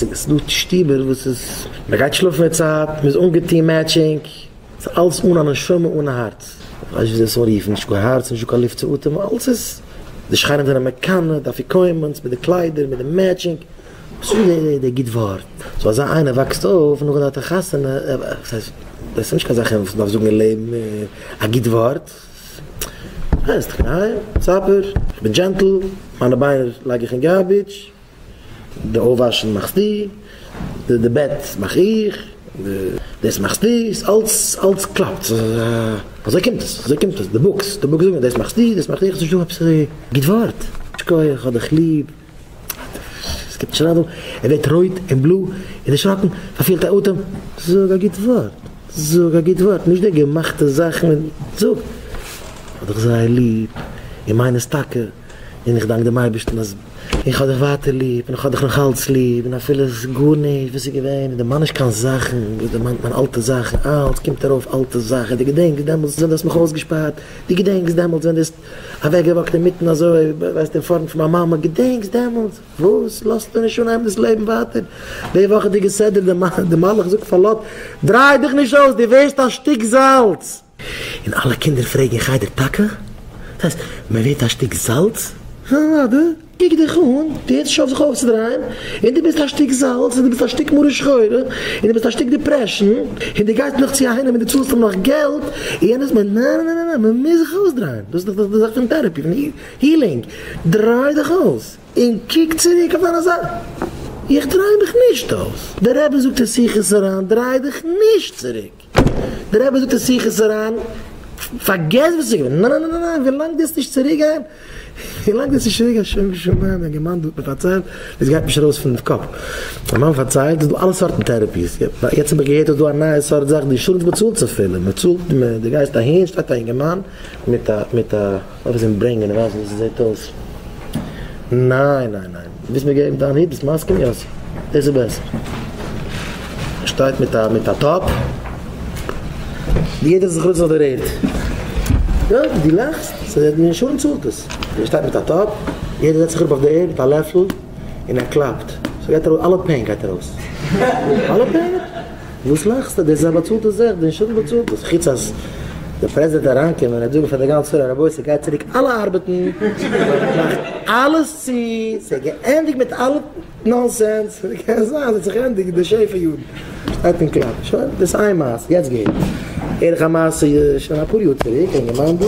ס'איז דא שטיבער וואס איז, מ'גייט שלאפן מיט צייט, מ'איז אנגעטון matching, ס'איז אלס אן א נשמה אן א הארץ. כ'ווייס נישט וויאזוי עס אנרופן, נישטא קיין הארץ, נישטא קיין לופט צו אטעמען, אלס איז, די שכנים זענען מקנא, די אפיקומנ'ס מיט די קליידער, מיט די matching, וואס איז די גוט ווארט? so אזא איינער וואקסט אויף, נאכדעם האט ער חתונה, וואס הייסט, דאס איז נישט קיין זאך וואס מ'דארף זאגן אין לעבן, א גוט ווארט, הייסט איך בין אהיים, supper, איך בין gentle, מיינע ביינער לייג איך אין garbage, די אויפוואשן מאכסטו, די בעט מאך איך, דאס מאכסטו, אלץ אלץ קלאפט, אזוי קומט עס, אזוי קומט עס, די books, די books זאגן דאס מאכסטו, דאס מאך איך, ס'נישטא עפעס גוט ווארט, שכוח, כ'האב דיך ליב, עס קומט נישט אריין דא, ער ווערט רויט און בלוי און דערשראקן, פארפעלט א אטעם, זאג א גוט ווארט, זאג א גוט ווארט, נישט די געמאכטע זאכן, זאג, כ'האב דיך זייער ליב, און מיין עס טאקע. און איך דאנק דעם אייבערשטן אז איך האב דיך ווייטער ליב, און איך האב דיך נאך אלץ ליב, און אפילו עס איז גארנישט וואס איז געווען, און דערמאן נישט קיין זאכן, וואס דערמאנט מען אלטע זאכן, אלץ קומט ארויף אלטע זאכן, דו געדענקסט דעמאלטס ווען דו האסט מיך אויסגעשפארט, דו געדענקסט דעמאלטס ווען דו האסט אוועקגעוואקט אינמיטן אזוי, ווייסט אין פארנט פון מיין מאמע, געדענקסט דעמאלטס, וואס לאזטו נישט אנהייבן דאס לעבן ווייטער, די וואכעדיגע סדרה, די מלאך זאגט פאר לוט, דריי דיך נישט אויס, דו ווערסט א שטיק זאלץ. און אלע קינדער פרעגן אין חדר טאקע? דאס הייסט מען ווערט א שטיק זאלץ? אוודאי, קוק דיך אן, דו הערסט נישט אויף זיך אויסצודרייען, און דו ביסט א שטיק זאלץ, און דו ביסט א שטיק מרה שחורה, און דו ביסט א שטיק depression, און דו גייסט נאך צו איינעם און דו צאלסט אים נאך געלט, און יענער איז ניין ניין ניין ניין, מען מוז זיך אויסדרייען, דאס איז דאך די זאך פון therapy, פון healing, דריי דיך אויס, און קוק צוריק אויף דיינע זאכן, איך דריי מיך נישט אויס, דער רבי זאגט אין שיחות הר"ן, דריי דיך נישט צוריק. דער רבי זאגט אין שיחות הר"ן, פארגעס וואס איז געווען, ניין ניין ניין ניין, ווילאנג דו וועסט נישט צוריק גיין, ווילאנג דו וועסט נישט צוריק גיין, שוין שוין מיין אינגערמאן דא האט מיר פארציילט, דאס גייט נישט ארויס פון קאפ, מיין מאן פארציילט, ס'איז דא אלע סארטן therapies, יעצט האב איך געהערט אז דא א נייע סארט זאך, די אינשורענס באצאלט עס אפילו, מען צאלט, דו גייסט אהין, שטייט א אינגערמאן מיט א מיט א. דארף עס אים ברענגען און ווייזן ווי ס'זעט אויס. ניין ניין ניין, ווילסט מיר געבן דיין הוט? ביסט מסכים יאסי? דאס איז בעסער. ער שטייט מיט א מיט א טאפ. ווי יעדער זיך אויף דער ערד. יא, דו לאכסט? ס'איז די אינשורענס צאלט עס. ער שטייט מיט א טאפ, יעדער זעצט זיך אראפ אויף דער ערד מיט א לעפל, און ער קלאפט. ס'גייט ארויס, אלע pain גייט ארויס. אלע pain? וואס לאכסטו? דאס איז א באצאלטע זאך, די אינשורענס באצאלט דאס, חוץ אז די פרעזידענט אריינקומען און זאגן פאר די גאנצע וועלט רבותי גייט צוריק אלע ארבעטן, מאכט אלעס צו, ס'איז געענדיגט מיט אלע nonsense, קען זיין ס'האט זיך געענדיגט די שפע יארן, שטייט און קלאפט, שוין, דאס איז איין מעשה, יעצט געהערט הער איך א מעשה שוין אפאר יאר צוריק, א אינגערמאן דא,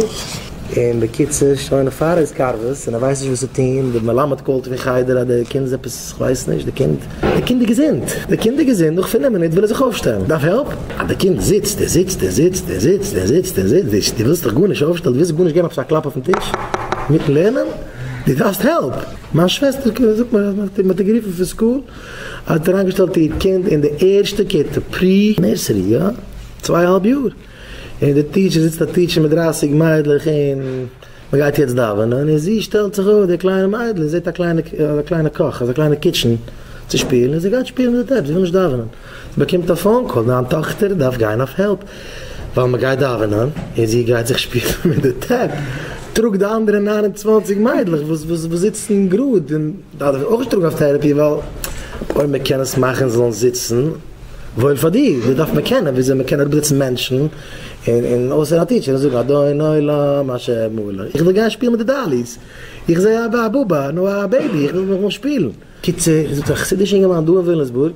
און בקיצור שוין פאר התקרבות און ער ווייסט נישט וואס צו טון, די מלמד call ט פון חדר אז די קינד איז עפעס כ'ווייס נישט, די קינד. די קינד איז געזונט! די קינד איז געזונט, נאך פינף מינוט וויל ער זיך אויפשטעלן, דארף help? אז די קינד זיצט און זיצט און זיצט און זיצט און זיצט און זיצט, דו ווילסט דיך גארנישט אויפשטעלן, דו ווילסט גארנישט געבן עפעס א קלאפ אויפן טיש אינמיטן לערנען, דו דארפסט help! מיין שוועסטער זאגט מיר אז מען האט איר גערופן פון school אז האט אריינגעשטעלט איר קינד אין די ערשטע כיתה pre nursery, יא, צוויי אהאלב יאר, און די טיטשער זיצט א טיטשער מיט דרייסיג מיידלעך און. מען גייט יעצט דאווענען און זי שטעלט זיך אויף די קליינע מיידל און זעט א קליינע א קליינע קאך אזא קליינע kitchen צו שפילן און זי גייט שפילן מיט די טעפ זי וויל נישט דאווענען זי באקומט א phone call דיין טאכטער דארף גיין אויף help ווייל מען גייט דאווענען און זי גייט זיך שפילן מיט די טעפ טראג די אנדערע 29 מיידלעך וואס וואס וואס זיצן גראד און דארף אויך נישט טראגן אויף therapy ווייל אויב מען קען עס מאכן זאלן זיצן וואויל פאר דיר דאס דארף מען קענען וויאזוי מען קען אראפזעצן מענטשן און און אויסער א טיטשער און זאגן אדון עולם אשר מלך איך וויל גיין שפילן מיט די dollies איך זע א בובע נו א baby איך וויל מיך שפילן. קיצור ער זאגט א חסידישע אינגערמאן דא אין וויליאמסבורג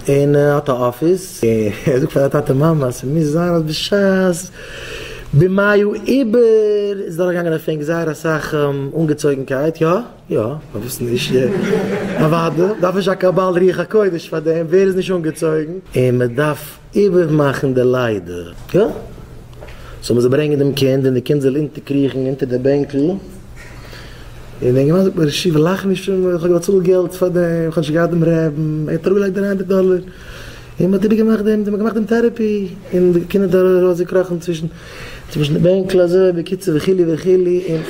און ער האט א אפיס און ער זאגט פאר די טאטע מאמע אז ס'מוז זיין אז בשעת בימי העיבור איז דורכגעגאנגען אויף ענק זייער אסאך אנגעצויגנקייט יא? יא, פארוואס נישט? אוואדע, דארף נישט א קבלת רוח הקודש פאר דעם, ווער איז נישט אנגעצויגן? און מען דארף איבערמאכן די לידה, יא? זאל מען זיי ברענגען דעם קינד און די קינד זאל אונטערקריכן אונטער די בענקל, און די אינגערמאן זאגט מיר, ראש ישיבה לאך נישט פון מיר, איך האב געבאצאלט געלט פאר דעם, איך האב נישט געהאט דעם רעבן, ער האט אראפגעלייגט די 300 דאלער, און מען האט איבערגעמאכט דעם, מען האט געמאכט דעם therapy, און די קינד האט ארויסגעקראכן צווישן. צווישן די בענקל אזוי בקיצור וכו' וכו' און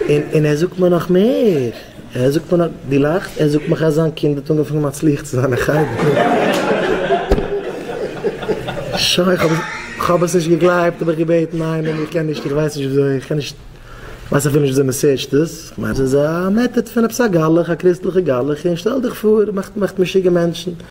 און און ער זאגט מיר נאך מער, ער זאגט מיר נאך, דו לאכסט? ער זאגט מיך אז זיין קינד האט אנגעפאנגען מצליח צו זיין אין חדר. שוין איך האב עס נישט געגלייבט האב איך געבעטן איינעם איך קען נישט איך ווייס נישט וויאזוי איך קען נישט. כ'ווייס אפילו נישט וויאזוי מען search ט עס, כ'מיין ס'איז א method פון עפעס א גלח, א קריסטליכע גלח, און שטעל דיך פאר, מאכט מאכט משוגע מענטשן.